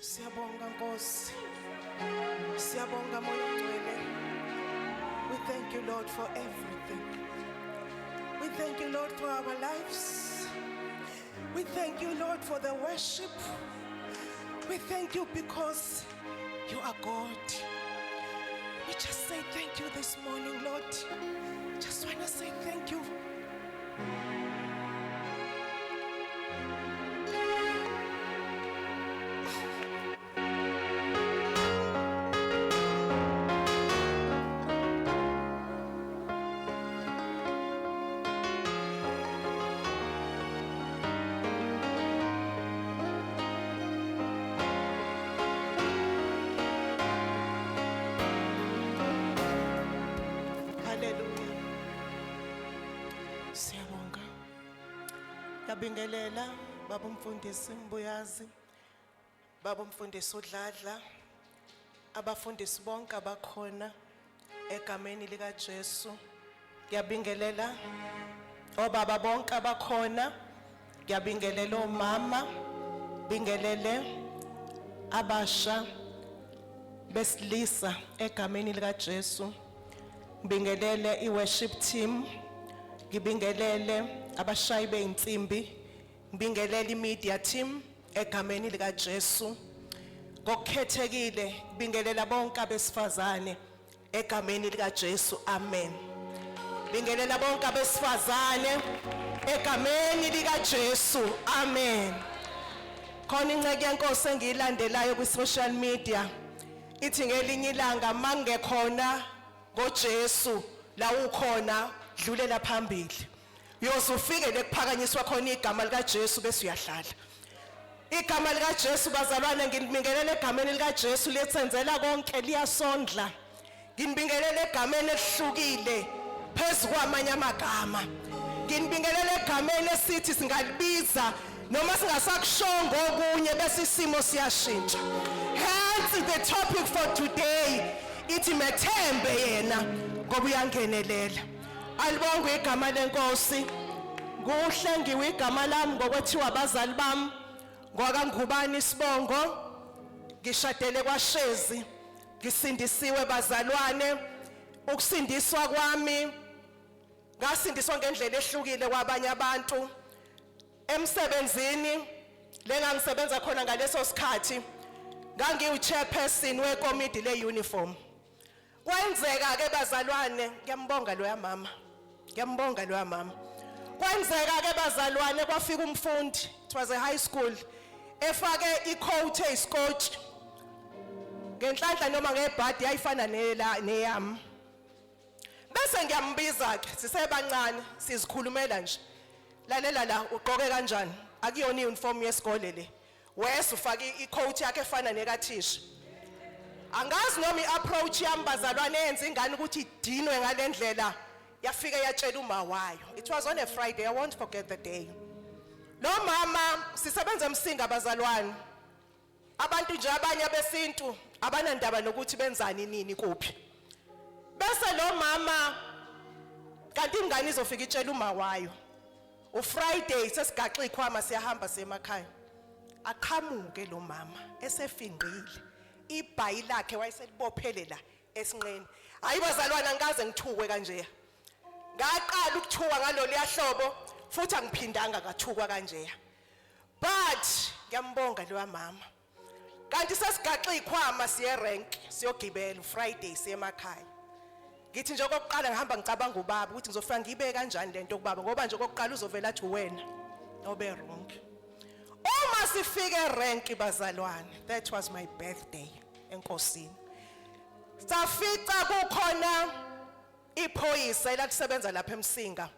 Siyabonga Nkosi. Siyabonga Moya oNgcwele. We thank you, Lord, for everything. We thank you, Lord, for our lives. We thank you, Lord, for the worship. We thank you because you are God. We just say thank you this morning, Lord. Just want to say thank you. Hallelujah. Siyabonga. Yabingelela baba umfundisi Mbuyazi. Baba umfundisi uDladla. Abafundisi bonke abakhona egameni lika Jesu. Ngiyabingelela obaba bonke abakhona. Ngiyabingelela omama. Bingelele abasha besilisa egameni lika Jesu. Ngibingelele iworship team. Ngibingelele abashayi beinsimbi. Ngibingelele imedia team egameni lika Jesu. Ngokukhethekile ngibingelela bonke abesifazane egameni lika Jesu. Amen. Bingelela bonke abesifazane egameni lika Jesu. Amen. Khona inceke yenkosi engiyilandelayo kwi social media ithi ngelinye ilanga mangekhona ngoJesu la ukhona dlulela phambili. Uyoze ufike lekuphakanyiswa khona igama lika Jesu bese uyahlala. Igama lika Jesu bazalwane, nginibingelela egameni lika Jesu, liyetsenzela konke, liyasondla. Nginibingelela egameni elihlukile phezu kwamanye amagama. Nginibingelela egameni esithi singalibiza noma singasakushongo okunye bese isimo siyashintsha. Hence the topic for today ithi methembe yena ngoba uyangenelela. Alibongwe igama lenkosi. Kuhlengiwe igama lami ngokwethiwa abazali bami ngwakaNgubani isibongo. Ngishadele kwaShezi. Ngisindisiwe bazalwane. Ukusindiswa kwami ngasindiswa ngendlela ehlukile kwabanye abantu. Emsebenzini lengangisebenza khona ngaleso sikhathi ngangiwu chairperson wekomidi le uniform. Kwenzeka ke bazalwane, ngiyambonga loya mama. Ngiyambonga loya mama. Kwenzeka ke bazalwane, kwafika umfundi, it was a high school, efake icoat eyiscotch. Ngenhlanhla noma ngebhadi yayifana nela neyami. Bese ngiyambiza ke, sisebancane, sizikhulumela nje. Lalela la, ugqoke kanjani? Akuyona iuniform yesikole le. Wes ufake icoat yakhe efana nekathisha. Angazi noma iapproach yami bazalwane yenza ingane ukuthi idinwe ngalendlela, yafika yatshela uma wayo. It was on a Friday, I won't forget the day. Lo mama sisebenza eMsinga bazalwane. Abantu nje abanye abesintu abanandaba nokuthi benzani nini kuphi. Bese lo mama kanti ingane izofika itshela uma wayo. UFriday sesigaxa ikhwama siyahamba siyemakhaya. Aqhamuke lo mama esefinqile. Ibhayi lakhe wayeselibophele la esinqeni. Hayi bazalwane, angikaze ngithukwe kanje. Ngaqala ukuthuka ngalolu yahlobo futhi angiphindanga ngathukwa kanje. But ngiyambonga lo mama. Kanti sesigaxa ikhwama siye rank siyogibela uFriday siye emakhaya. Ngithi nje okokuqala ngihamba ngicabanga ubaba ukuthi ngizofika ngibe kanjani lento kubaba, ngoba nje okokuqala uzovela athi wena obe wrong. Uma sifike erank bazalwane, that was my birthday enkosini. Safica kukhona iphoyisa elalisebenza lapha eMsinga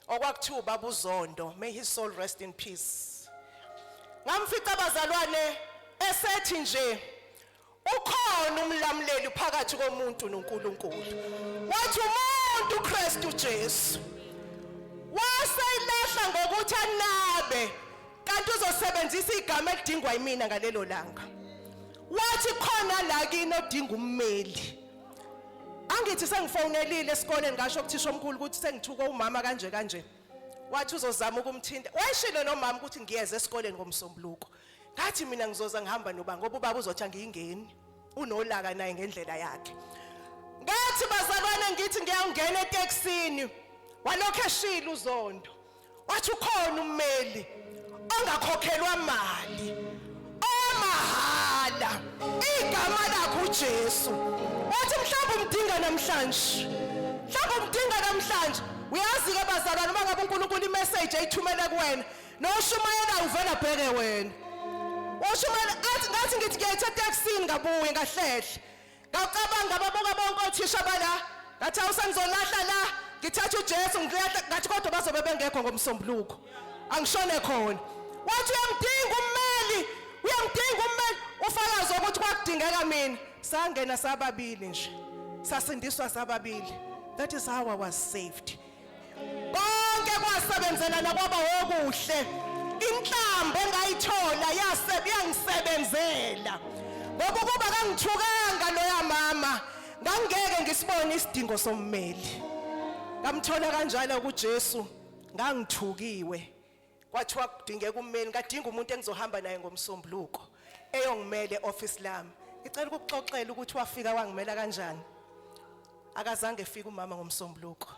okwakuthiwa ubaba uZondo, may his soul rest in peace. Ngamfica bazalwane esethi nje ukhona umlamuleli phakathi komuntu noNkulunkulu. Wathi umuntu uKristu Jesu. Waseyilahla ngokuthi anabe kanti uzosebenzisa igama elidingwa yimina ngalelo langa. Wathi khona la kini odinga ummeli. Angithi sengifonelile esikoleni ngasho kuthisha omkhulu ukuthi sengithuka umama kanje kanje. Wathi uzozama ukumthinta. Wayishilo nomama ukuthi ngiyeza esikoleni ngomsombuluko. Ngathi mina ngizoza ngihamba noba ngoba ubaba uzothi angiyingeni, unolaka naye ngendlela yakhe. Ngathi bazalwane, ngithi ngiyawungena etekisini, walokhu eshila uZondo, wathi ukhona ummeli ongakhokhelwa mali, omahhala, igama lakhe uJesu. Wathi mhlawumbe umdinga namhlanje, mhlawumbe umdinga namhlanje. Uyazi ke bazalwane, uma ngabe uNkulunkulu imessage ayithumele kuwena, noshumayela uvela bheke wena ushumayela. Athi ngathi ngithi ngiyayitha etekisini, ngabuye ngahlehle, ngacabanga, babuka bonke othisha bala, ngathi awusengizolahla la, ngithatha uJesu ngilahla. Ngathi kodwa bazobe bengekho ngomsombuluko, angishone khona. Wathi uyamdinga ummeli, uyamdinga ummeli. Ufakazi ukuthi kwakudingeka mina, sangena sababili nje, sasindiswa sababili. That is how I was saved. Konke kwasebenzelana kwaba okuhle. Inhlambo engayithola yase yangisebenzela, ngoba ukuba kangithukanga loya mama, ngangeke ngisibone isidingo sommeli. Ngamthola kanjalo kuJesu. Ngangithukiwe, kwathiwa kudingeka ummeli, ngadinga umuntu engizohamba naye ngomsombuluko eyongimele office lami. Ngicela ukukuxoxela ukuthi wafika wangimela kanjani. Akazange efike umama ngomsombuluko,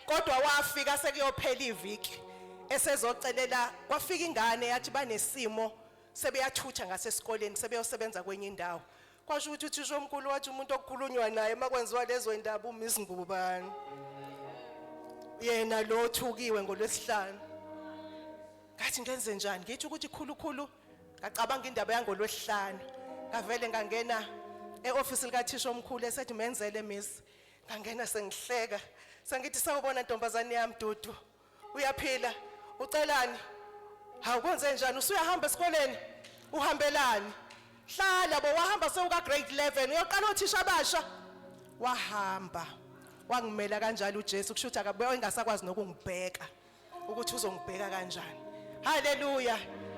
kodwa wafika sekuyophela iviki esezocelela. Kwafika ingane yathi banesimo, sebeyathutha ngasesikoleni, sebeyosebenza kwenye indawo. Kwasho ukuthi uthisha omkhulu wathi umuntu okukhulunywa naye makwenziwa lezo indaba uMiss Ngubani, yena lo othukiwe ngolwesihlanu. Ngathi ngenze njani? Ngithi ukuthi khulukhulu ngacabanga indaba yangolwesihlanu, ngavele ngangena e-ofisi likathisha omkhulu esethi menzele miss. Ngangena sengihleka, sengithi sawubona ntombazane yami Dudu, uyaphila? Ucelani? Hawu, kwenze njani? Usuyahamba esikoleni? Uhambelani? Hlala bo, wahamba sewuka grade 11, uyoqala othisha abasha. Wahamba wangimela kanjalo uJesu. Kusho ukuthi akabe engasakwazi nokungibheka ukuthi uzongibheka kanjani. Haleluya!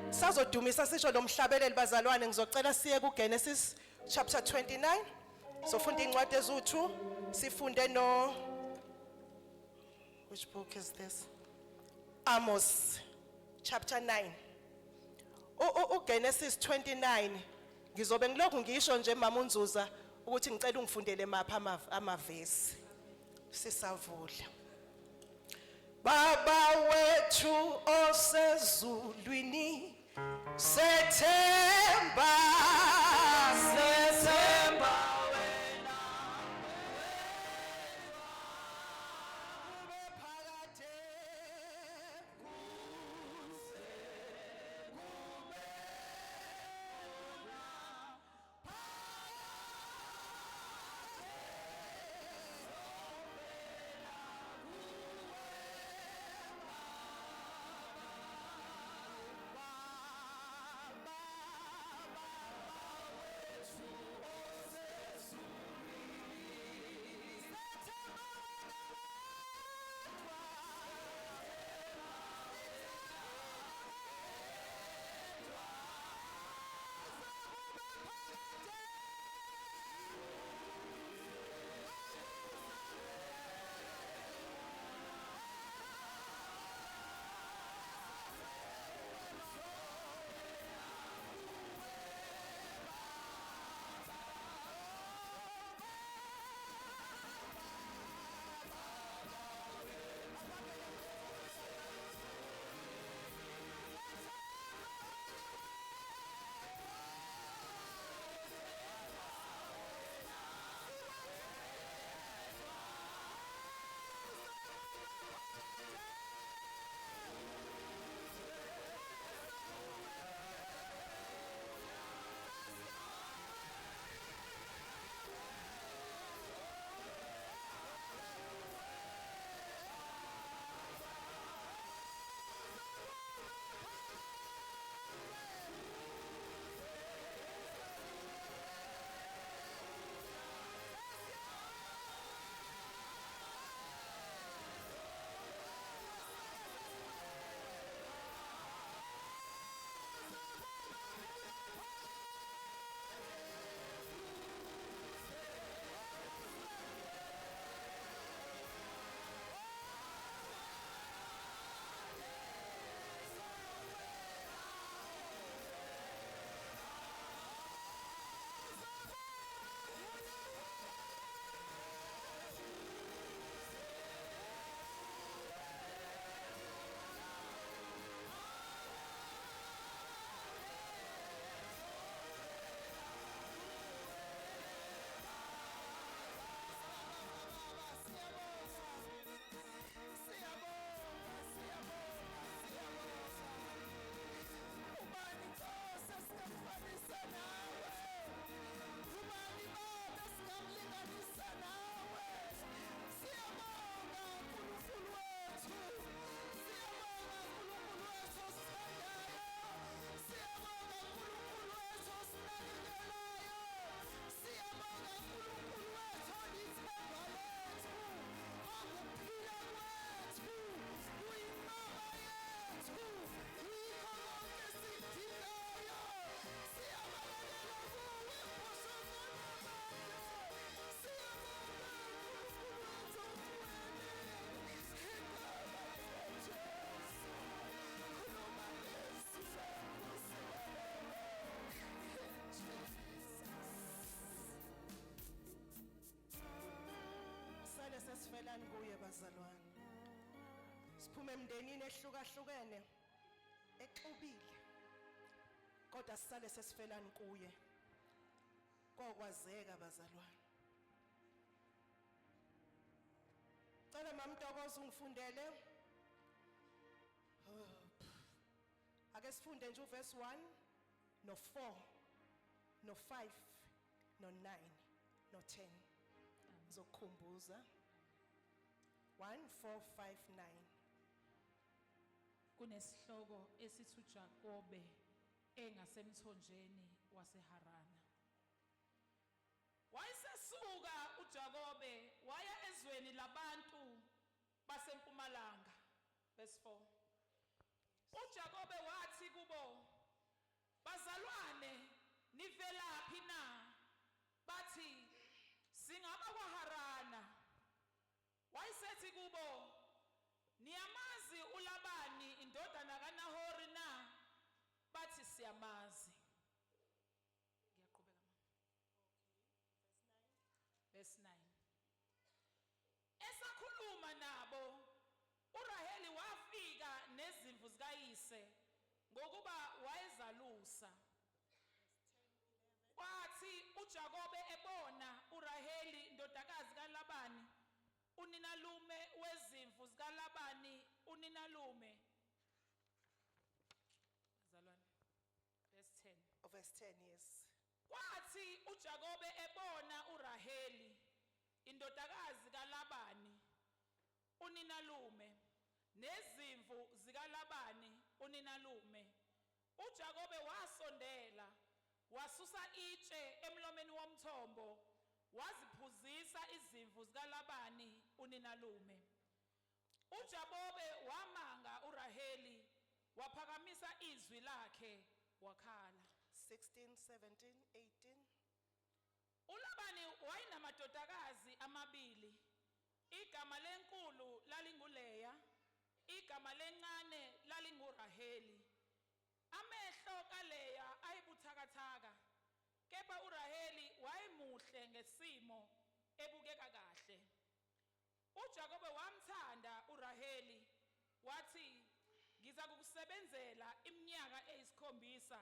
Sazodumisa sisho lo mhlabeleli. Bazalwane, ngizocela siye kuGenesis chapter 29, sofunda incwadi ezu2, sifunde no, which book is this, Amos chapter 9. uGenesis 29, ngizobe ngilokhu ngisho nje mama uNzuza ukuthi ngicela ungifundele mapha amavesi sisavula. Baba wethu osezulwini, sethemba, sethemba wena kube phakade, kuze kube Sifelani kuye bazalwane. Siphume emndenini ehlukahlukene exubile. Kodwa sisale sesifelani kuye. Kokwazeka bazalwane. Cela mama Ntokozo ungifundele. Oh, ake sifunde nje uverse 1 no 4 no 5 no 9 no 10. Ngizokukhumbuza. 1 4 5 9. Kunesihloko esithi uJakobe engasemthonjeni waseHarana. Wayesesuka uJakobe waya ezweni labantu basempumalanga. Verse 4. UJakobe wathi kubo, "Bazalwane, nivelaphi na?" Bathi, "Singaba kwaHarana." Wayesethi kubo, "Niyamazi uLabani indodana kaNahori na?" Bathi, "Siyamazi." Ngiyaqhubeka mama. Verse 9. Esakhuluma nabo uRaheli wafika nezimvu zikayise ngokuba wayezalusa. Kwathi uJakobe ebona uRaheli indodakazi kaLabani uninalume wezimvu zikaLabani uninalume. Bazalwane. Verse 10. Verse 10, yes. Kwathi uJakobe ebona uRaheli indodakazi kaLabani uninalume nezimvu zikaLabani uninalume, uJakobe wasondela wasusa itshe emlomeni womthombo waziphuzisa izimvu zikaLabani uninalume. uJakobe wamanga uRaheli waphakamisa izwi lakhe wakhala. 16, 17, 18. uLabani wayenamadodakazi amabili. Igama lenkulu lalinguLeya, igama lencane lalinguRaheli. Amehlo kaLeya ayebuthakathaka, kepha uRaheli wayemuhle ngesimo ebukeka kahle. uJakobe wamthanda uRaheli, wathi, "Ngiza kukusebenzela iminyaka eyisikhombisa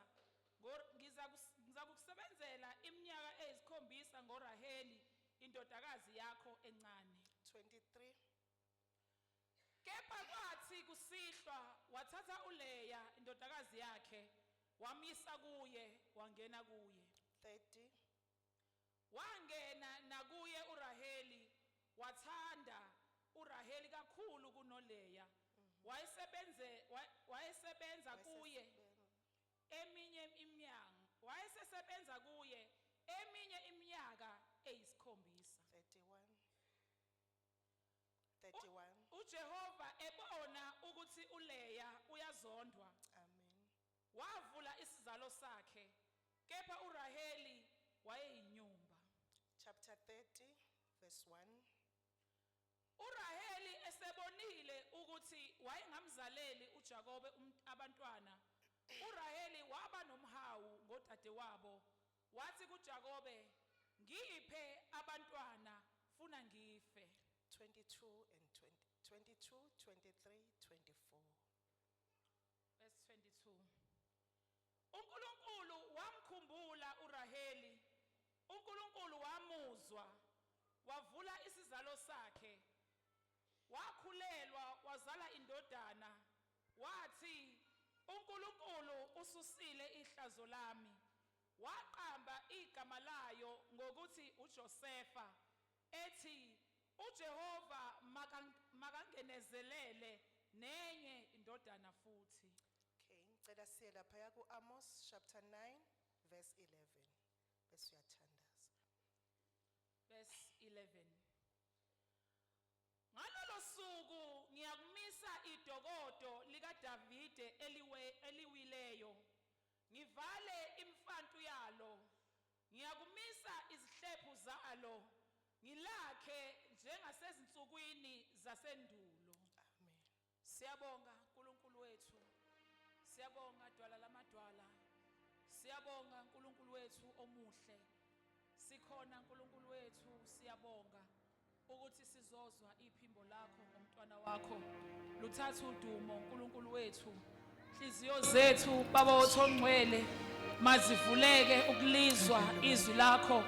ngiza kukusebenzela iminyaka eyisikhombisa ngoRaheli indodakazi yakho encane." 23. Kepha kwathi kusihlwa wathatha uLeya indodakazi yakhe wamisa kuye wangena kuye. 30. Wangena nakuye uRaheli, wathanda uRaheli kakhulu kunoLeya. Wayesebenza kuye eminye iminyaka, wayesesebenza kuye eminye iminyaka eyisikhombisa. 31. 31. UJehova ebona ukuthi uLeya uyazondwa, Amen. wavula isizalo sakhe, kepha uRaheli wayeyinyumba. Chapter 30, verse 1. uRaheli esebonile ukuthi wayengamzaleli uJakobe abantwana, uRaheli waba nomhawu ngodadewabo, wathi kuJakobe, "Ngiphe abantwana funa ngife." 22 and 20, 22, 23, 24. Verse 22. uNkulunkulu wamkhumbula uRaheli. uNkulunkulu wamuzwa, wavula isizalo sakhe. Wakhulelwa wazala indodana. Wathi, "uNkulunkulu ususile ihlazo lami." Waqamba igama layo ngokuthi uJosefa, ethi, "uJehova makangenezelele nenye indodana futhi." Okay, ngicela siye lapha ku Amos chapter 9 verse 11. Bese uyathandaza. Verse 11. Ngalolo suku ngiyakumisa idokodo likaDavide eliwileyo, ngivale imfantu yalo, ngiyakumisa izihlephu zalo, ngilakhe njengasezinsukwini zasendulo. Amen. Siyabonga uNkulunkulu wethu. Siyabonga Dwala lamadwala. Siyabonga uNkulunkulu wethu omuhle. Sikhona uNkulunkulu wethu, siyabonga. Ukuthi sizozwa iphimbo lakho ngomntwana wakho. Luthatha udumo uNkulunkulu wethu. Inhliziyo zethu Baba othongcwele mazivuleke ukulizwa izwi lakho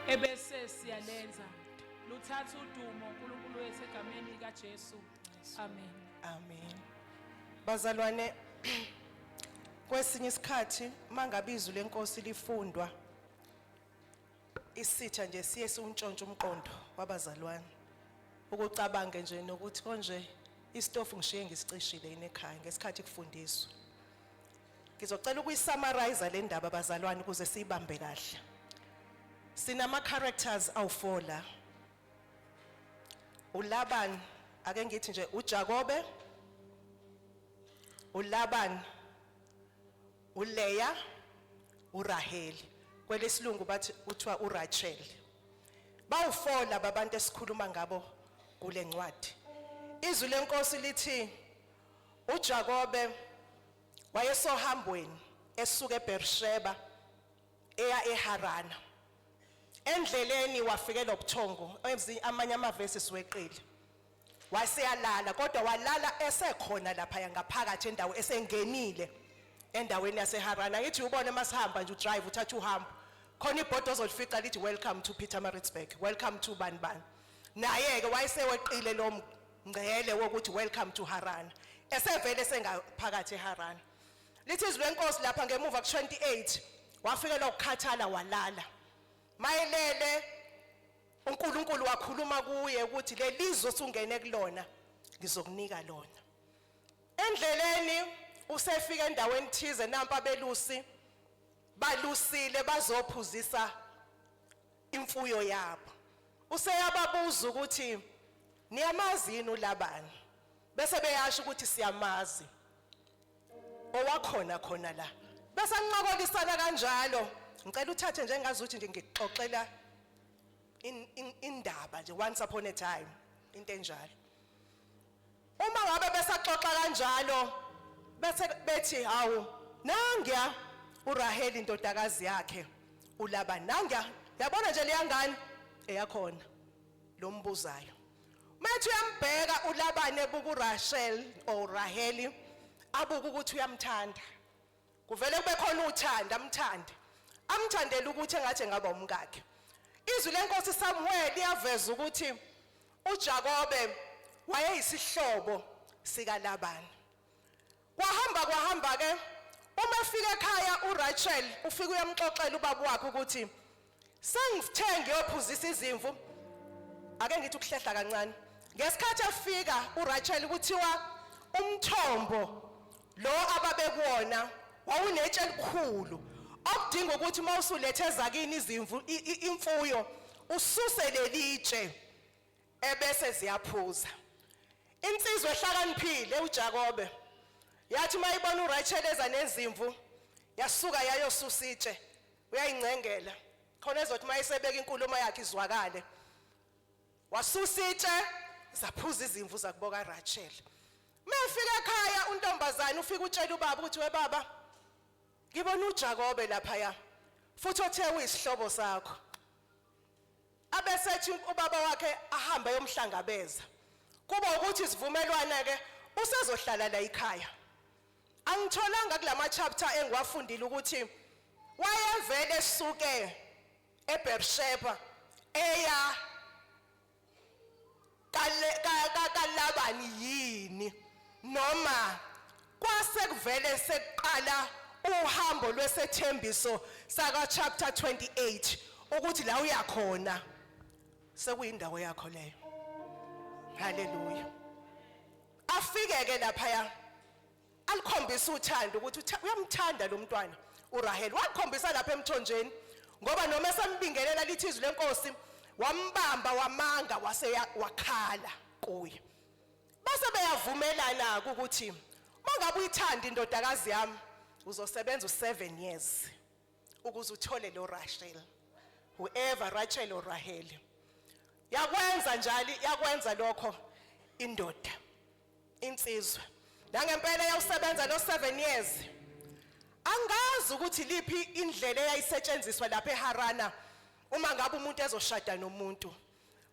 ebese siyalenza. Luthatha udumo uNkulunkulu wethu egameni lika Jesu. Amen. Amen. Bazalwane, kwesinye isikhathi mangabe izwi lenkosi lifundwa, isitha nje siye siwuntshontshe umqondo wabazalwane. Ukucabange nje nokuthi konje isitofu ngishiye ngisicishile yini ekhaya ngesikhathi kufundiswa. Ngizocela ukuyisummarize le ndaba bazalwane ukuze siyibambe kahle. Sinama characters awu4 la. uLaban, ake ngithi nje uJakobe, uLaban, uLeah, uRaheli. Kwelesilungu bathi kuthiwa uRachel. Bawu4 laba bantu esikhuluma ngabo kule ncwadi. Izwi lenkosi lithi uJakobe wayesohambweni esuka eBersheba eya eHarana. Endleleni wafikela ubuthongo, amanye amavesi siweqile. Waseyalala, kodwa walala esekhona lapha ngaphakathi endawo, esengenile endaweni yaseHarana. Ngithi ubone masihamba nje, udrive uthatha uhambo, khona ibhodi ozolifica lithi welcome to Pietermaritzburg, welcome to bani bani. Naye ke wayeseweqile lo mngcele wokuthi welcome to Harana, esevele sengaphakathi eHarana. Lithi izwi lenkosi lapha ngemuva ku-28, wafikelwa ukukhathala walala. Mayelele, uNkulunkulu wakhuluma kuye ukuthi lelizwe osungene kulona ngizokunika lona. Endleleni usefika endaweni thize, nampa belusi balusile bazophuzisa imfuyo yabo. Useyababuza ukuthi niyamazi yini uLabani, bese beyasho ukuthi siyamazi, owakhona khona la. Bese anqokolisana kanjalo. Ngicela uthathe njengazuthi nje ngikuxoxela indaba nje, once upon a time, into enjalo. Uma ngabe besaxoxa kanjalo, bese bethi hawu, nangiya uRaheli indodakazi yakhe uLabani, nangiya, yabona nje leyangane eyakhona lombuzayo. Mathi uyambheka uLabani, ebuka uRachel or Raheli, abuka ukuthi uyamthanda. Kuvele kube khona uthando, amthande, amthandele ukuthi engathi engaba umkakhe. Izwi lenkosi Samuel liyaveza ukuthi uJakobe wayeyisihlobo sikaLabani. Kwahamba kwahamba ke, uma efika ekhaya uRachel, ufika uyamxoxela ubaba wakhe ukuthi sengithe ngiyophuzisa izimvu. Ake ngithi ukuhlehla kancane. Ngesikhathi efika uRachel, kuthiwa umthombo lo ababekuwona wawunetshe elikhulu, okudinga ukuthi uma usulethe ezakini izimvu, imfuyo, ususe lelitshe ebese ziyaphuza. Insizwa ehlakaniphile uJakobe yathi mayibona uRachel eza nezimvu, yasuka yayosusa itshe. Uyayincengela khona ezothi mayisebeka inkulumo yakhe izwakale. Wasusa itshe, zaphuza izimvu zakuboka Rachel. Mefika ekhaya untombazana, ufika utshela ubaba ukuthi we baba, ngibona uJakobe lapha ya, futhi othe uyisihlobo sakho. Abesethi ubaba wakhe ahambe yomhlangabeza, kuba ukuthi isivumelwane ke usezohlala la ekhaya. Angitholanga kulama chapter engiwafundile ukuthi wayevele esuke eBersheba eya kaLabani yini, noma kwase kuvele sekuqala uhambo lwesethembiso saka chapter 28, ukuthi la uyakhona sekuyindawo yakho leyo. Haleluya. Afike ke lapha, alikhombisa uthando ukuthi uyamthanda lo mntwana uRahel. Wakhombisa lapha emthonjeni, ngoba noma esambingelela, lithi izwi lenkosi wambamba wamanga, wase wakhala kuye. Base beyavumelana ukuthi mangabe uyithanda indodakazi yami, uzosebenza u7 years ukuze uthole lo Rachel, whoever, Rachel or Rahel. Yakwenza njalo, yakwenza lokho indoda, insizwa. Nangempela yawusebenza lo 7 years. Angazi ukuthi liphi indlela eyayisetshenziswa lapha eHarana uma ngabe umuntu ezoshada nomuntu.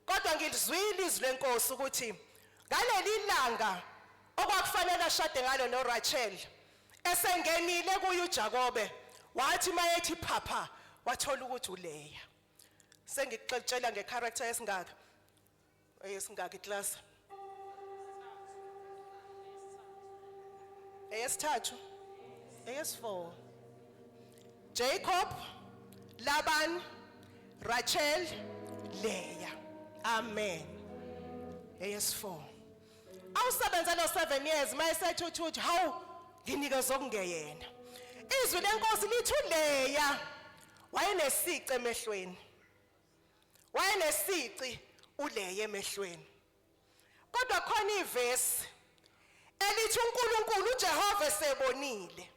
Kodwa ngilizwile izwi lenkosi ukuthi ngaleli langa okwakufanele ashade ngalo noRachel esengenile kuye uJakobe wathi mayethi phapha wathola ukuthi uLeya. Sengikuxelitshela ngecharacter esingaka. Eyesingaka iclass? Eyesithathu. Eyesi4. Jacob, Laban, Rachel, Leah. Amen. Eyesi4. Awusebenza lo 7 years mayesethi uthi uthi hawu nginikeza okungeyena. Izwi lenkosi lithi uLeah wayenesici emehlweni. Wayenesici uLeah emehlweni. Kodwa khona ivesi elithi uNkulunkulu uJehova esebonile.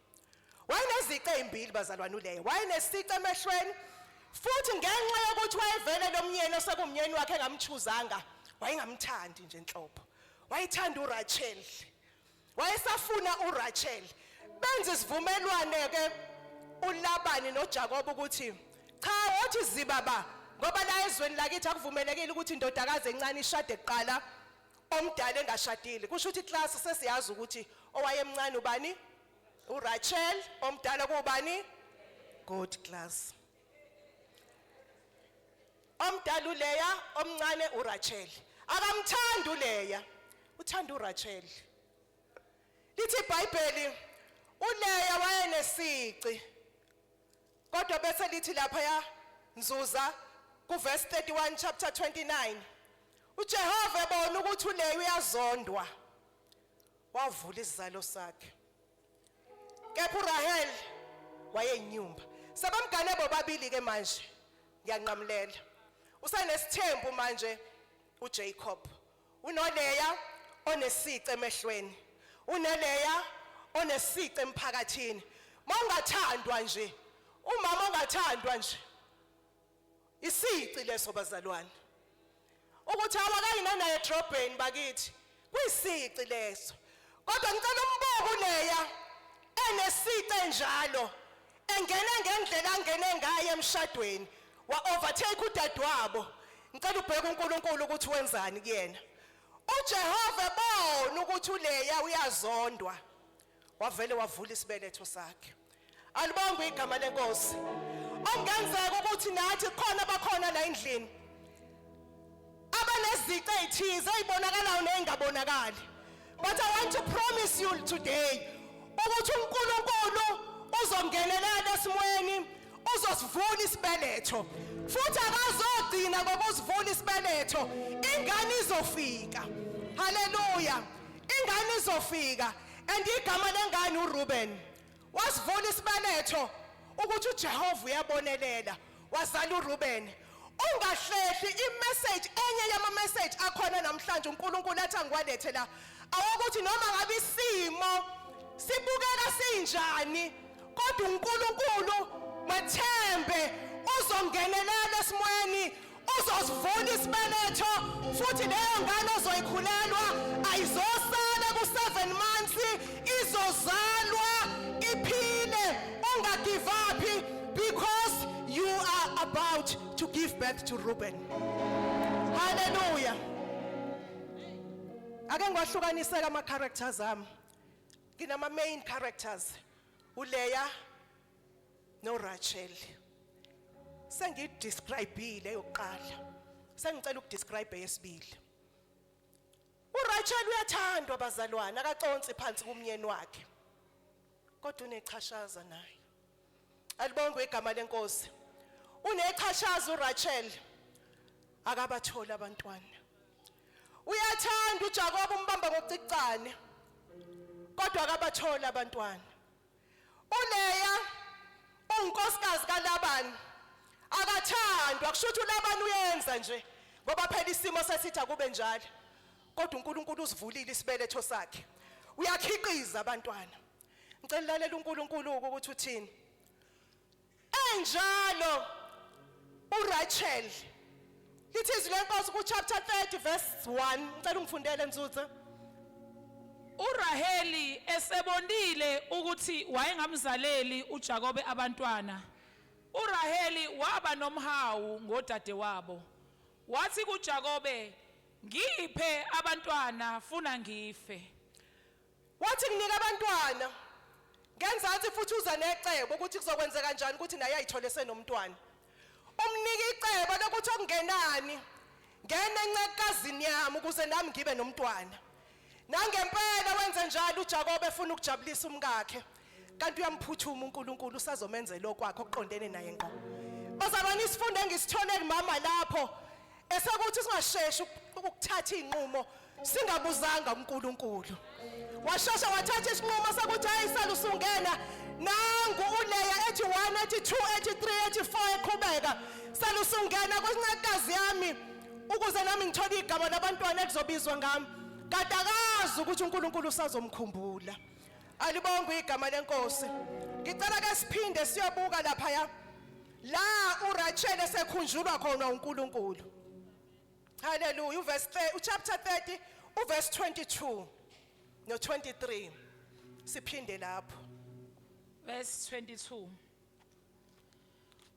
Wayenezici ezimbili bazalwane uLeah. Wayenesici emehlweni futhi ngenxa yokuthi wayevele lomnyeni osekumnyeni wakhe engamchuzanga, wayengamthandi nje enhlobo. Wayethanda uRachel. Wayesafuna uRachel. Benza isivumelwane ke uLabani noJakob ukuthi cha wothi zibaba ngoba la ezweni lakithi akuvumelekile ukuthi indodakazi encane ishade kuqala omdala engashadile. Kusho ukuthi class sesiyazi ukuthi owayemncane ubani? uRachel, omdala kubani? Good class. Omdala uLeya, omncane uRachel. Akamthandi uLeya, uthanda uRachel. Lithi iBhayibheli uLeya wayenesici. Kodwa bese lithi lapha ya Nzuza kuverse 31 chapter 29. uJehova ebona ukuthi uLeya uyazondwa. Wavula isizalo sakhe. Kepha uRahel wayeyinyumba. Sebemgane bobabili ke manje. Ngiyanqamulela. Usenesithembu manje uJacob. UnoLeya onesici emehlweni. UneLeya onesici emphakathini. Mawungathandwa nje, umama ongathandwa nje. Isici leso bazalwane. Ukuthi awakayina naye edrobheni bakithi. Kuyisici leso. Kodwa ngicela umbuko uLeya enesici enjalo engene ngendlela angene ngayo emshadweni wa overtake udadewabo. Ngicela ubheke uNkulunkulu ukuthi wenzani kuyena. uJehova ebona ukuthi uLeya uyazondwa. Wavele wavula isibeletho sakhe. Alibongwe igama lenkosi. Okungenzeka ukuthi nathi khona bakhona la endlini abanezici ezithize ezibonakalayo nezingabonakali. But I want to promise you today ukuthi uNkulunkulu uzongenelela esimweni uzosivula isibeletho futhi akazogcina ngokusivula isibeletho ingane izofika. Haleluya. Ingane izofika and igama lengane uReuben. Wasivula isibeletho ukuthi uJehova uyabonelela wazala uReuben. Ungahlehli imessage enye yama message akhona namhlanje uNkulunkulu athi angiwalethe la awokuthi noma ngabe isimo sibukeka sinjani kodwa uNkulunkulu mathembe uzongenelela esimweni uzosivula isibeletho futhi leyo ngane ozoyikhulelwa ayizosala ku-7 months izozalwa iphile. Ungagive up because you are about to give birth to Reuben. Hallelujah. Ake ngiwahlukaniseke ama characters ami. Nginama main characters uLeya noRachel. Sengidescribeile yokuqala, sengicela ukudescribe eyesibili. uRachel uyathandwa bazalwane, akaconsi phansi kumnyeni wakhe, kodwa unechashaza naye. Alibongwe igama lenkosi. Unechashaza uRachel, akabathola abantwana. Uyathanda uJakob umbamba ngocicane, kodwa akabathola abantwana. uLeya unkosikazi kaLaban akathandwa, kusho ukuthi uLaban uyenza nje ngoba phela isimo sesithi akube njalo, kodwa uNkulunkulu usivulile isibeletho sakhe, uyakhiqiza abantwana. Ngicela lalela uNkulunkulu ukuthi uthini. Enjalo uRachel, lithi izwi lenkosi ku chapter 30 verse 1. Ngicela ungifundele Nzutsa. uRaheli esebonile ukuthi wayengamzaleli uJakobe abantwana, uRaheli waba nomhawu ngodadewabo. Wathi kuJakobe, "Ngiphe abantwana funa ngife." Wathi nginika abantwana. Ngenzansi futhi uza necebo ukuthi kuzokwenzeka kanjani ukuthi naye ayithole senomntwana. Umnika icebo lokuthi okungenani ngene encekazini yami ukuze nami ngibe nomntwana. Nangempela wenze njalo uJakobe efuna ukujabulisa umkakhe. Kanti uyamphuthuma uNkulunkulu usazomenzela okwakhe okuqondene naye ngqo. Bazalwane, isifundo engisithole kumama lapho esekuthi singasheshi ukuthatha inqumo singabuzanga uNkulunkulu. Washesha wathatha isinqumo sokuthi ayisala usungena nangu uLeya ethi 1, ethi 2, ethi 3, ethi 4, eqhubeka. Sala usungena kwincekazi yami ukuze nami ngithole igama labantwana ekuzobizwa ngami. Kade akazi ukuthi uNkulunkulu usazomkhumbula. Alibongwe igama lenkosi. Ngicela ke siphinde siyobuka lapha ya la uRachel esekhunjulwa khona uNkulunkulu. Hallelujah. Uverse uchapter 30 uverse 22 no 23. Siphinde lapho. Verse 22.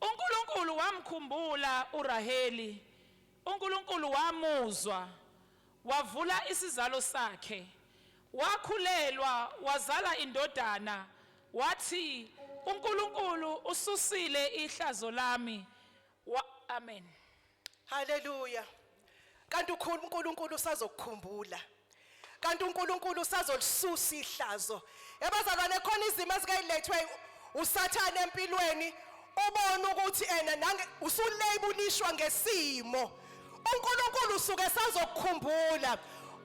uNkulunkulu wamkhumbula uRaheli. uNkulunkulu wamuzwa, wavula isizalo sakhe. Wakhulelwa, wazala indodana. Wathi, uNkulunkulu ususile ihlazo lami. Amen. Hallelujah. Kanti uNkulunkulu usazokukhumbula. Kanti uNkulunkulu usazolisusa ihlazo. Yabazalwane, khona izimo ezikayilethwe uSathane empilweni, ubona ukuthi ena nange usulabelishwa ngesimo. uNkulunkulu usuke sazokukhumbula.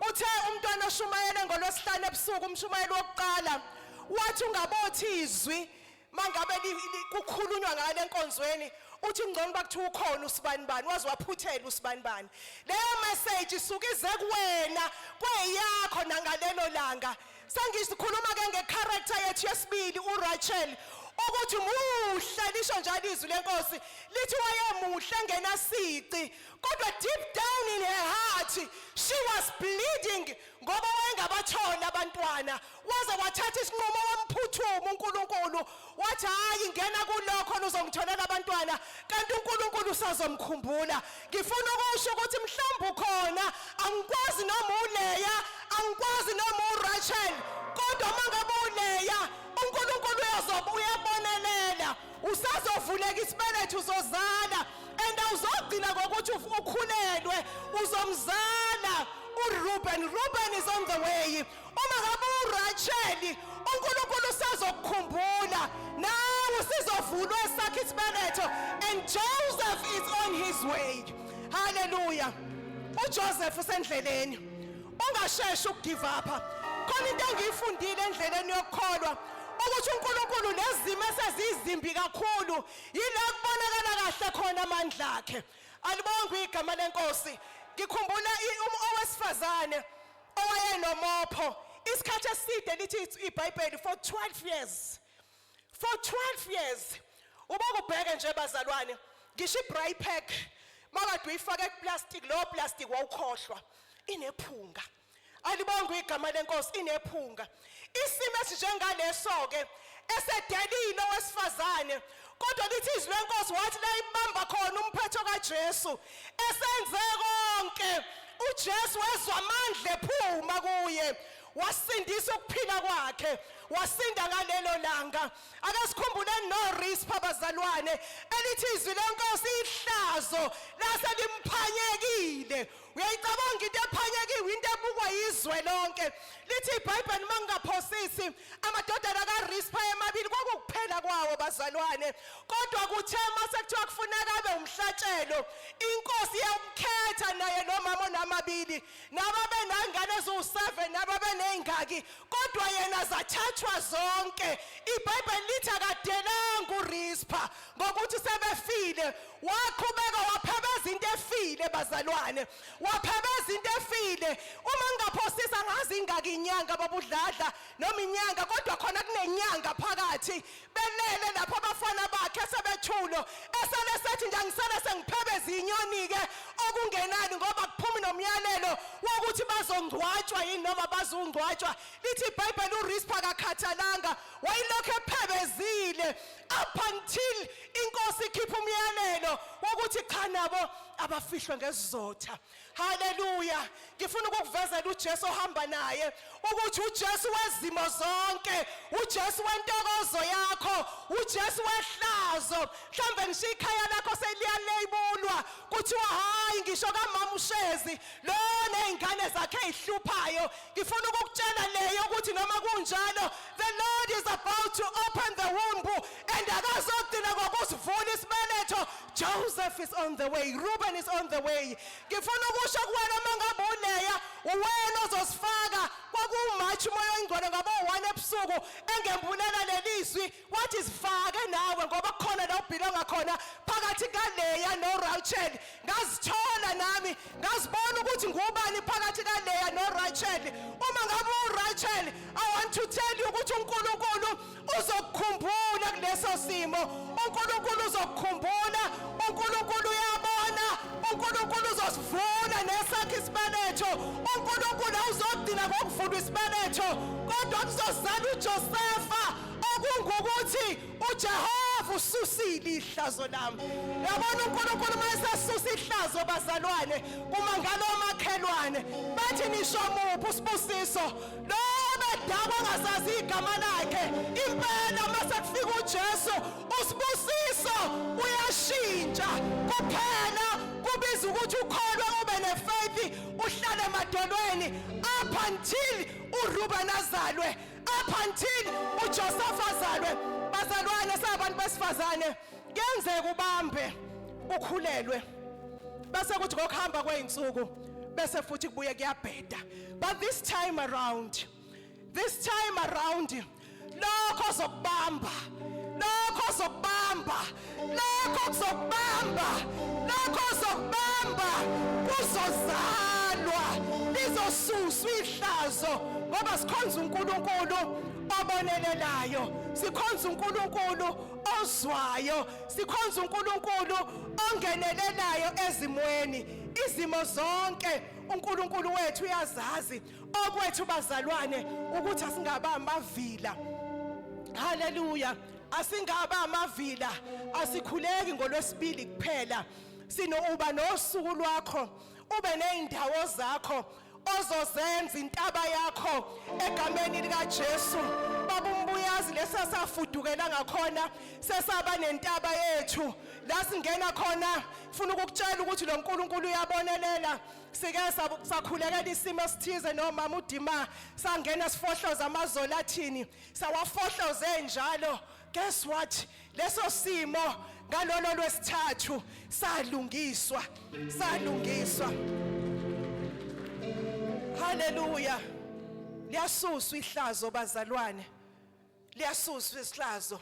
Uthe umntwana oshumayele ngolwesihlanu ebusuku, umshumayeli wokuqala, wathi ungabothi izwi mangabe kukhulunywa ngale enkonzweni, uthi ngcono bakuthiwa ukhona usibani bani, waze waphuthela usibani bani. Leyo message isuke ize kuwena kweyakho nangalelo langa. Sengisikhuluma ke ngecharacter yethu yesibili, uRachel, ukuthi muhle, lisho njalo izwi lenkosi, lithi wayemuhle engenasici, kodwa deep down in her heart she was bleeding ngoba wayengabatholi abantwana. Waze wathatha isinqumo, wamphuthuma uNkulunkulu, wathi hayi, ngena kulokho uzongitholela abantwana. Kanti uNkulunkulu usazomkhumbula. Ngifuna ukusho ukuthi mhlawumbe ukhona, angikwazi noma uLeya, angikwazi noma uRachel, kodwa uma ngabe uLeya, uNkulunkulu uyazobe uyabonelela, usazovuleka isibeletho, uzozala, and awuzogcina ngokuthi ukhulelwe, uzomzala uReuben. Reuben is on the way. Uma ngabe uRachel, uNkulunkulu usazokukhumbula nawe, usizovulwa esakhe isibeletho, and Joseph is on his way. Hallelujah. UJoseph usendleleni. Ungasheshi ukugive up. Khona into engiyifundile endleleni yokukholwa, ukuthi uNkulunkulu nezimo esezizimbi kakhulu yila kubonakala kahle khona amandla akhe. Alibongwe igama lenkosi. Ngikhumbula owesifazane owayenomopho isikhathi eside, lithi iBhayibheli for 12 years, for 12 years. Uba kubheke nje bazalwane, ngisho ibraai pack makade uyifake kuplastic, lo plastic wawukhohlwa inephunga. Alibongwe igama lenkosi. Inephunga. Isimo esinjengaleso ke esedelile owesifazane, kodwa lithi izwi lenkosi wathi la ibamba khona umphetho kaJesu, esenze konke, uJesu wezwa amandla ephuma kuye, wasindisa ukuphila kwakhe, wasinda ngalelo langa. Ake sikhumbuleni noRispa bazalwane, elithi izwi lenkosi ihlazo lase limphanyekile. Uyayicabanga into ephanyekiwe, into ebukwa yizwe lonke. Lithi iBhayibheli, mangingaphosisi, amadodana kaRispa emabili kwakukuphela kwawo bazalwane, kodwa kuthe mase kuthiwa kufuneka abe umhlatshelo, inkosi yamkhetha naye lo mama onamabili, nababe nangane eziwu7, nababe nezingaki, kodwa yena zathathwa zonke. IBhayibheli lithi akadelanga uRispa ngokuthi sebefile, waqhubeka waphebeza into efile bazalwane, waphebeza into efile. Uma ngingaphosisa, ngazi ingaki inyanga babudladla noma inyanga, kodwa khona kunenyanga phakathi, belele lapho abafana bakhe sebethulo, esele sethi nje angisele sengiphebeza inyoni ke okungenani, ngoba kuphumi nomyalelo wokuthi bazongcwatshwa yini noma bazungcwatshwa. Lithi iBhayibheli uRispa akakhathalanga, wayilokhu ephebezile up until inkosi ikhipha umyalelo wokuthi Ukuthi cha nabo abafihlwe ngesizotha. Haleluya. Ngifuna ukukuvezela uJesu ohamba naye ukuthi uJesu wezimo zonke, uJesu wentokozo yakho, uJesu wehlazo. Mhlambe ngisho ikhaya lakho seliyaleyibulwa kuthiwa hayi ngisho kamama uShezi lo nezingane zakhe ezihluphayo. Ngifuna ukukutshela leyo ukuthi noma kunjalo the Lord is about to open the womb and akazogcina ngokusivula isibeletho. Joseph is on the way, Reuben is on the way. Ngifuna ukusho kuwena uma ngabe uLeya, uwena ozosifaka. Kwakuwumarch umoya oyingcwele ngabo-1 ebusuku engembulela leli zwi, wathi sifake nawe ngoba kukhona la ubhilonga khona phakathi kaLeya noRachel. Ngazithola nami, ngazibona ukuthi ngubani phakathi kaLeya noRachel. Uma ngabe uRachel, I want to tell you ukuthi uNkulunkulu uzokukhumbula kuleso simo. uNkulunkulu uzokukhumbula, uNkulunkulu uyabona, uNkulunkulu uzosivula nesakhe isibeletho. uNkulunkulu awuzogcina ngokuvula isibeletho, kodwa kuzozala uJosefa, okungukuthi uJehova ususile ihlazo lami. Yabona uNkulunkulu uma esesusa ihlazo bazalwane, kumangala omakhelwane bathi nisho muphi uSibusiso lo bedakwa angazazi igama lakhe. Impela uma sekufika uJesu uSibusiso uyashintsha kuphela, kubiza ukuthi ukholwe, ube nefaith, uhlale emadolweni up until uRuben azalwe, up until uJoseph azalwe. Bazalwane, sabantu besifazane, kuyenzeka ubambe ukhulelwe bese kuthi ngokuhamba kwey'nsuku bese futhi kubuye kuyabheda. But this time around, this time around, lokho zokubamba, lokho zokubamba, lokho kuzokubamba, lokho zokubamba kuzozalwa, lizosuswa ihlazo, ngoba sikhonza uNkulunkulu obonelelayo, sikhonza uNkulunkulu ozwayo, sikhonza uNkulunkulu ongenelelayo ezimweni, izimo zonke. uNkulunkulu wethu uyazazi. Okwethu bazalwane ukuthi asingaba amavila. Haleluya, asingaba amavila, asikhuleki ngolwesibili kuphela. Sino uba nosuku lwakho, ube nezindawo zakho ozozenza intaba yakho egameni likaJesu. Baba uMbuyazi, lesasafudukela ngakhona sesaba nentaba yethu la singena khona. Funa ukukutshela ukuthi lo nkulunkulu uyabonelela. Sike sakhulekela isimo esithize nomama uDima, sangena sifohloza amazolo athini, sawafohloze njalo. Guess what, leso simo ngalolo lwesithathu salungiswa, salungiswa. Haleluya. Liyasuswa ihlazo bazalwane, liyasuswa ihlazo.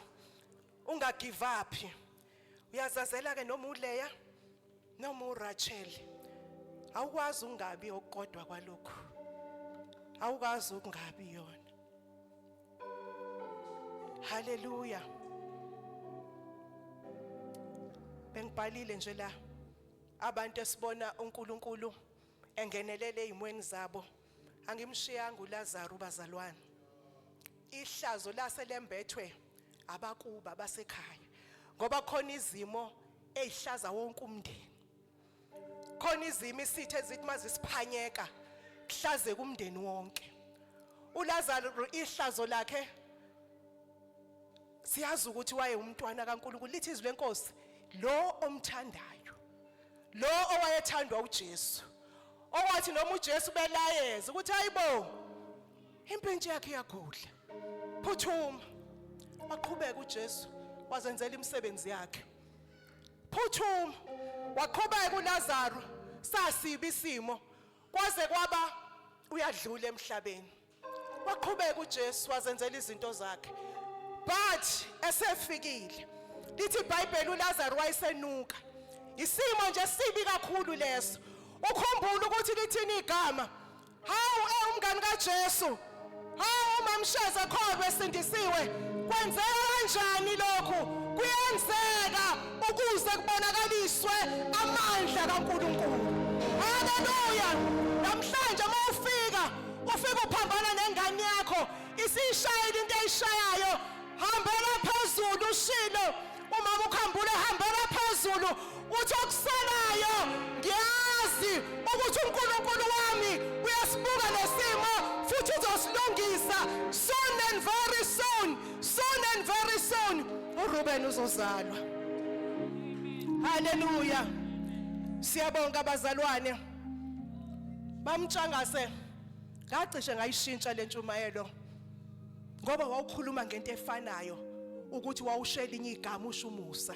Ungagive up. Uyazazela ke noma uLeya noma uRachel, awukwazi ungabi okukodwa kwalokhu, awukwazi ukungabi yona. Haleluya. Bengibhalile nje la abantu esibona uNkulunkulu engenelele ezimweni zabo. Angimshiyanga uLazaru bazalwane. Ihlazo lase lembethwe abakuba basekhaya, ngoba khona izimo ezihlaza wonke umndeni, khona izimo isithe ezithi mazisiphanyeka kuhlazeka umndeni wonke. uLazaro ihlazo lakhe siyazi ukuthi waye umntwana kaNkulunkulu. Lithi izwi lenkosi, lo omthandayo, lo owayethandwa uJesu, owathi noma uJesu belayeza ukuthi hayibo impintshi yakhe iyagudla, phuthuma. Waqhubeka uJesu wazenzela imisebenzi yakhe, phuthuma. Waqhubeka uLazaro, sasibi isimo kwaze kwaba uyadlula emhlabeni. Waqhubeka uJesu wazenzela izinto zakhe, but esefikile lithi iBhayibheli uLazaro wayesenuka. Isimo nje sibi kakhulu leso. Ukhumbula ukuthi lithini igama? Hawu, umngani kaJesu, hawu mamsheza kholwe esindisiwe, kwenzeka kanjani lokhu? Kuyenzeka ukuze kubonakaliswe amandla kaNkulunkulu. Haleluya. Namhlanje uma ufika, ufika uphambana nengane yakho, isiyishayile into eyishayayo, hambela phezulu. Ushilo umama ukhambule, hambela phezulu. Uthi okusalayo ngiyazi ukuthi uNkulunkulu wami uyasibuka lesimo futhi uzosilungisa soon and very soon, soon and very soon uRuben uzozalwa. Haleluya. Siyabonga bazalwane. Bamtshangase ngacishe ngayishintsha lentshumayelo ngoba wawukhuluma ngento efanayo ukuthi wawushela inye igama usho umusa.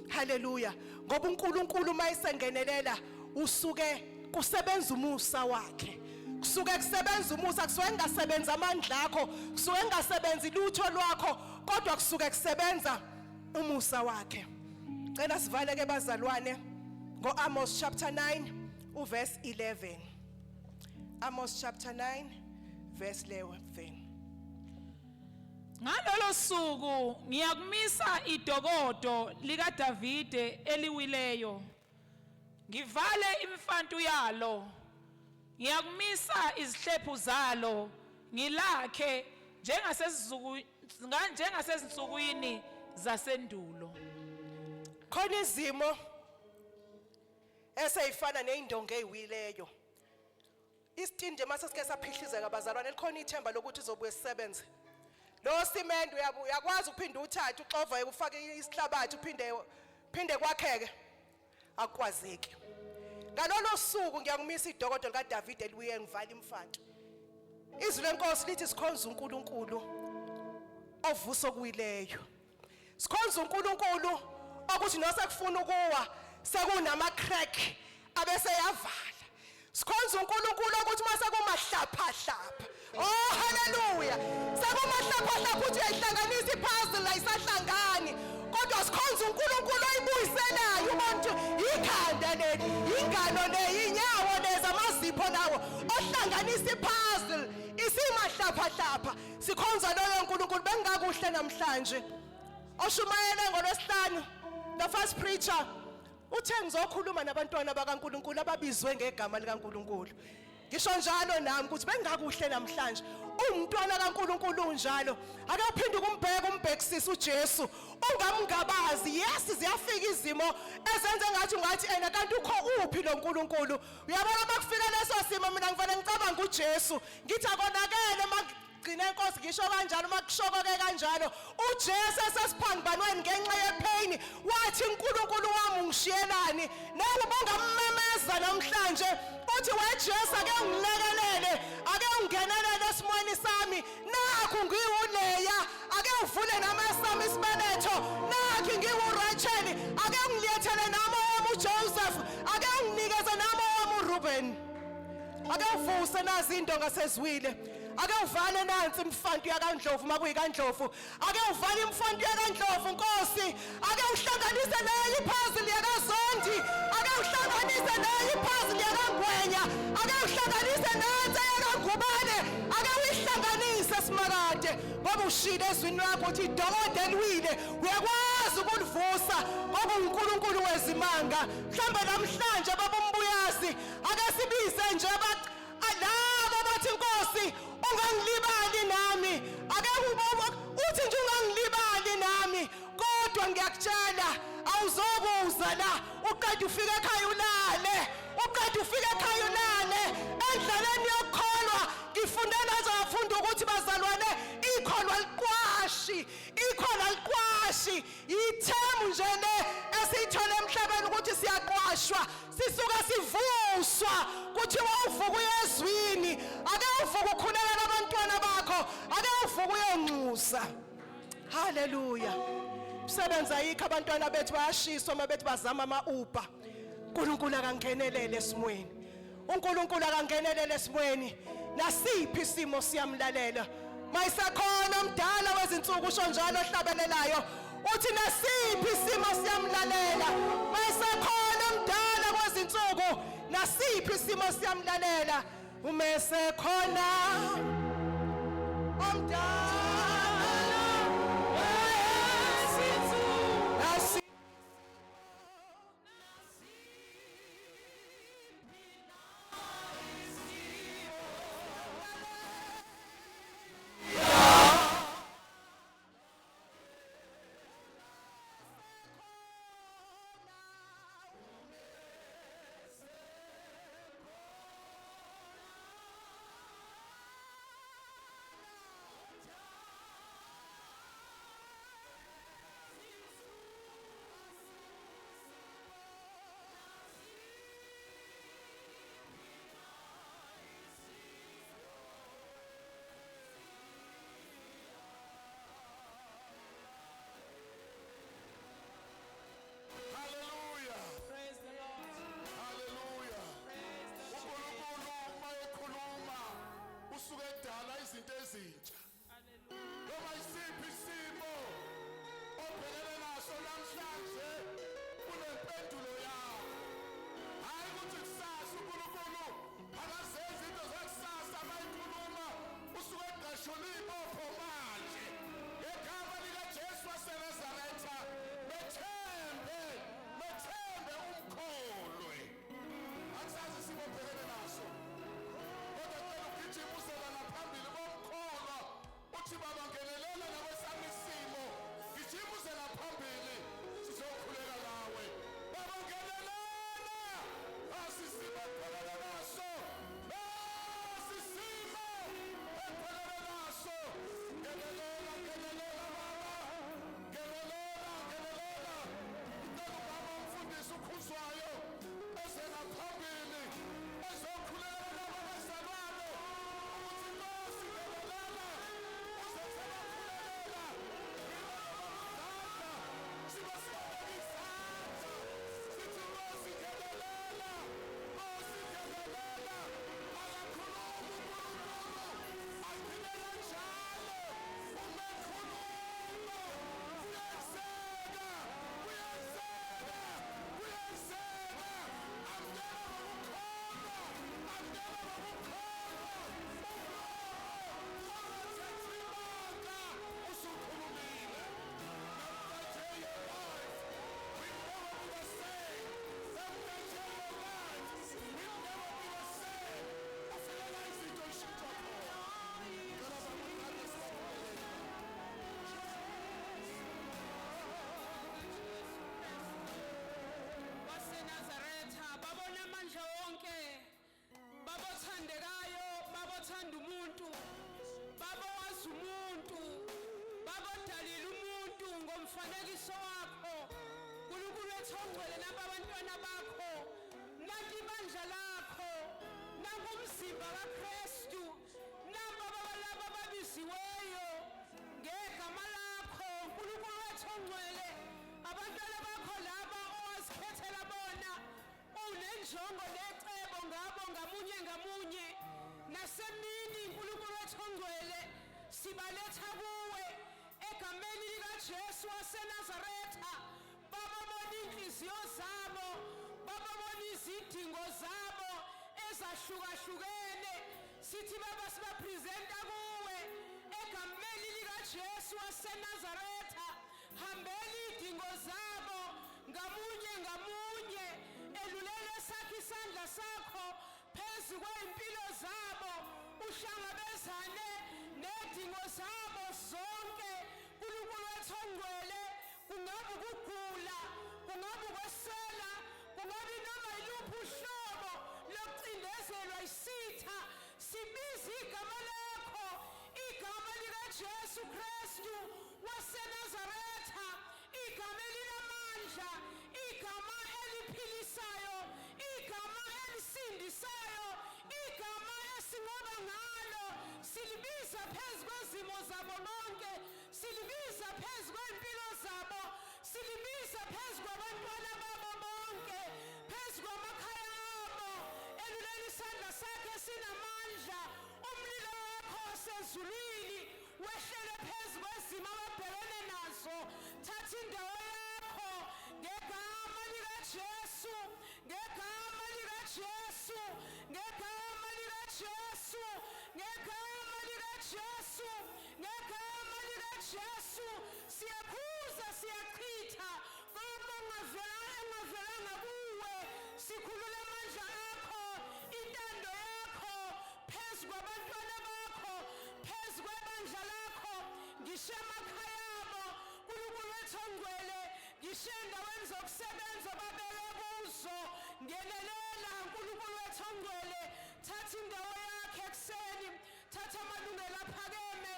Haleluya. Ngoba uNkulunkulu mayisengenelela usuke kusebenza umusa wakhe. Kusuke kusebenza umusa, kusuke kungasebenzi amandla akho, kusuke kungasebenzi lutho lwakho, kodwa kusuke kusebenza umusa wakhe. Cela sivale ke bazalwane ngoAmos chapter 9 uverse 11. Amos chapter 9 verse 11. Ngalolo suku ngiyakumisa idokodo likaDavide eliwileyo, ngivale imfantu yalo, ngiyakumisa izihlephu zalo, ngilakhe njengasezinsukwini zasendulo. Khona izimo eseyifana nezindonga eziwileyo. Isitini nje mase sike saphihlizeka bazalwane, likhona ithemba lokuthi izobuye sisebenze. Lo cement uyakwazi uphinda uthathe uxova ufake isihlabathi uphinde phinde kwakheke, akwazeki. Ngalolo suku ngiyakumisa idokodo likaDavid elibuye ngivala imfanto. Izwi lenkosi lithi sikhonza uNkulunkulu ovusa okuwileyo. Sikhonza uNkulunkulu okuthi nosekufuna ukuwa sekunama crack abese yavala. Sikhonza uNkulunkulu ukuthi mase kumahlapha hlapha. Oh haleluya. Sekumahlapha hlapha uthi uyayihlanganisa ipuzzle ayisahlangani. Kodwa sikhonza uNkulunkulu oyibuyiselayo umuntu ikhanda leli, ingalo le, inyawo lezi, amazipho lawo ohlanganisa ipuzzle isimahlapha hlapha. Sikhonza loyo uNkulunkulu. Bengakuhle namhlanje. Oshumayele ngolwesihlanu, the first preacher uthe ngizokhuluma nabantwana bakaNkulunkulu ababizwe ngegama likaNkulunkulu. Ngisho njalo nami ukuthi bengakuhle namhlanje umntwana kaNkulunkulu unjalo, ake uphinde ukumbheka umbhekisisa uJesu, ungamngabazi. Yes, ziyafika izimo ezenze ngathi ungathi ena kanti ukho uphi lo nkulunkulu. Uyabona makufika leso simo mina ngifanele ngicabanga uJesu, ngithi akonakele magcina enkosi, ngisho kanjalo makushokoke kanjalo. uJesu esesiphambanweni ngenxa yepain wathi uNkulunkulu wami ungishiyelani? Nawe ubungammemeza namhlanje uthi weJesu ake ungilekelele, ake ungenelele esimweni sami, nakhu ngiwuleya, ake uvule nami esami isibeletho, nakhu ngiwuRachel, ake ungilethele nami owami uJoseph, ake unginikeze nami owami uReuben, ake uvuse nazi into ngasezwile, ake uvale nansi imfantu yakaNdlovu makuyikaNdlovu, ake uvale imfantu yakaNdlovu Nkosi, ake uhlanganise nayo ipuzzle yakaZondi, ake uhlanganise nayo ipuzzle yakaNgwenya, ake uhlanganise nansi yakaNgubane, ake uyihlanganise simakade, ngoba ushilo ezwini lakho uthi idokodo eliwile uyakwazi ukulivusa, ngoba uNkulunkulu wezimanga. Mhlambe namhlanje baba umbuyazi ake sibize nje labo bathi Nkosi ungangilibali nami, ake uthi nje ungangilibali nami, kodwa ngiyakutshela awuzokuza la uqeda ufike ekhaya ulale, uqeda ufike ekhaya ulale. Endleleni yokukholwa ngifunde nazo ngafunda ukuthi bazalwane ikholwa liqwashi, ikholwa liqwashi, ithemu nje le esiyithole emhlabeni ukuthi siyaqwashwa, sisuka sivuswa kuthiwa uvuka uyezwini, ake uvuka ukhulekela abantwana bakho, ake uvuka uyonxusa. Haleluya. Umsebenzi ayikho, abantwana bethu bayashiswa uma bethi bazama ama-Uber. uNkulunkulu akangenelele esimweni, uNkulunkulu akangenelele esimweni, nasiphi isimo siyamlalela. Mayisekhona umdala wezinsuku usho njalo ohlabelelayo uthi nasiphi isimo siyamlalela. Mayisekhona umdala kwezinsuku, nasiphi isimo siyamlalela. Umesekhona omdala nasi ngabo ngamunye ngamunye. Nasemini, uNkulunkulu wethu ongcwele, sibaletha kuwe egameni likaJesu waseNazaretha. Baba, bona inhliziyo zabo. Baba, bona izidingo zabo ezahlukahlukene. Sithi, Baba, sibapresenta kuwe egameni likaJesu waseNazaretha. Hambela izidingo zabo ngamunye ngamunye. Elulele sakho isandla sakho phezu kwey'mpilo zabo, uhlangabezane nedingo zabo zonke. Nkulunkulu wethu ongcwele, kungabe ukugula, kungabe ukwesela, kungabe noma yiluphi uhlobo lokucindezelwa isitha, sibiza igama lakho, igama likaJesu Kristu waseNazaretha, igama elinamandla, igama eliphilisayo, igama elisindisayo, igama esinqoba ngalo. Silibiza phezu kwezimo zabo bonke, silibiza phezu kwempilo zabo, silibiza phezu kwabantwana babo bonke, phezu kwamakhaya abo. Eluleni isandla sakhe sinamandla, umlilo wakho wasezulwini wehlele phezu kwezimo ababhekene nazo. Thatha indawo yakho ngegama likaJesu, ngegama likaJesu, ngegama likaJesu, ngegama likaJesu, ngegama likaJesu. Siyakhuza, siyachitha konke engavelanga kuwe. Sikhulula amandla akho, intando yakho phezu kwabantwana bakho, phezu kwebandla lakho, ngisho emakhaya abo. Nkulunkulu wethu ongcwele, ngisho endaweni zokusebenza babeke kuzo, ngenelela. Nkulunkulu wethu ongcwele, thatha indawo yakhe ekuseni, thatha amalungelo aphakeme,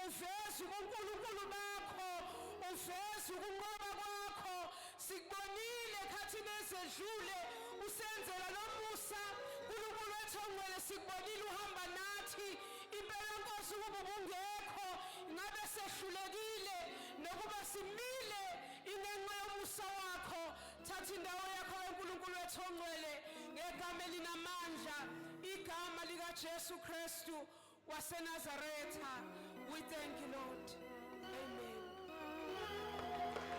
uveze ubunkulunkulu bakho, uveze ukunqoba kwakho. Sikubonile ekhathini ezedlule usenzela lo musa. Nkulunkulu wethu ongcwele, sikubonile uhamba nathi. Impela, Nkosi, ukuba ubungekho, ngabe sehlulekile nokuba simile. Ingenxa yomusa wakho. Thatha indawo yakho kaNkulunkulu wethu ongcwele, ngegama elinamandla, igama likaJesu Kristu waseNazaretha. We thank you, Lord. Amen.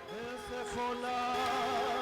Bese khola.